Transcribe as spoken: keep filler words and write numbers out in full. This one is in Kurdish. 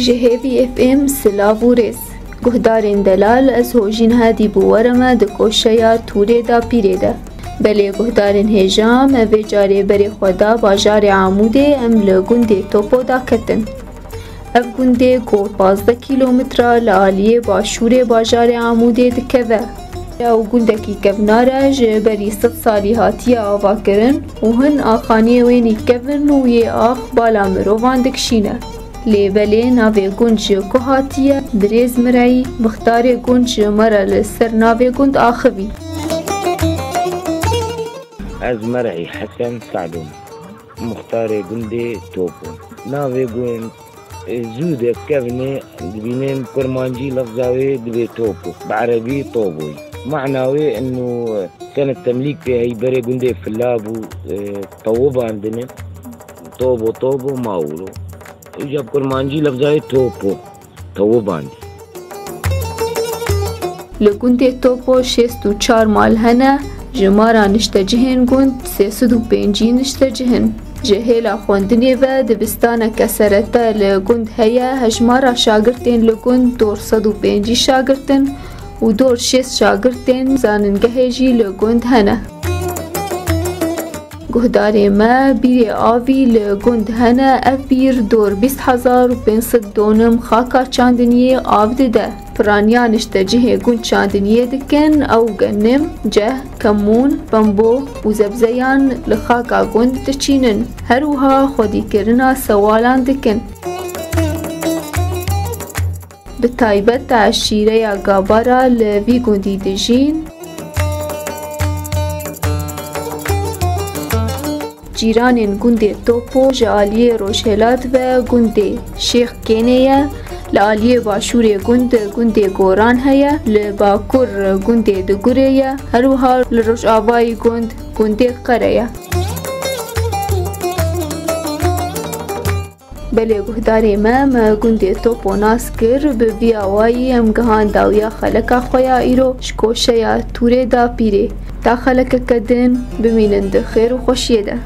Ji Hêvî F M silav û rêz. Guhdarên delal, ez Hojîn Hadî bi we re me di koşeya Tûrê da Pîrê de. Belê guhdarên hêja, me vê carê berê xwe da bajarê Amûdê, em li gundê Topo da ketin. Ev gundê ku pazdeh kîlometre li aliyê başûrê bajarê Amûdê dikeve. Ew gundekî kevnar e, ji berî sed salî hatiye avakirin û hin axaniyê wê nî kevin û yê ax bala mirovan dikişîne. Lê belê navê gund ji ku hatiye, birêz Mireyî, muxtarê gund ji me re li ser navê gund axivî. Ez Merehî Hesen Sadûm, muxtarê gundê Topo. Navê gund, e, zû dest kevnê, dibînin kurmancî lefza wê dibê Topo, bi erebî Toboyî. Mana wê inu, e, senet temlîk pê hey berê gundê fila bû, e, tewibandine. Tobo, Tobo, mawlo. Îca bi kurmancî lefza wê Topo. Tewibandî. Li gundê Topo şêst û çar mal hene, jimara niştecihên gund sê sed û pêncî niştecih in. Ji hêla xwendinê ve dibistaneke serete li gund heye, hejmara şagirtên li gund dor sed û pêncî şagirt in û dor şêst şagirtên zanîngehê jî li gund hene. Guhdarê me, bîrê avî li gund hene, ev bîr dor bîst hezar û pênc sed donim xaka çandiniyê av dide. Piraniya niştecihê gund çandiniyê dikin, ew genim, ceh, kemûn, pembo û zebzeyan li xaka gund diçînin. Her wiha xwedîkirina sewalan dikin. Bi taybet eşîreya Gabara li vî gundî dijîn. Cîranên gundê Topo ji aliyê rojhilat ve gundê Şêx Kênê ye, li aliyê başûrê gund gundê Goran heye, li bakur gundê Digurê ye, her wiha li rojavayî gund gundê Qere ye. Belê guhdarê me, me gundê Topo nas kir, bi vî awayî em gihan dawiya xeleka xwe ya îro, ji koşeya Tûrê da Pîrê. Ta xelekeke din, bimînin di xêr û xweşiyê de.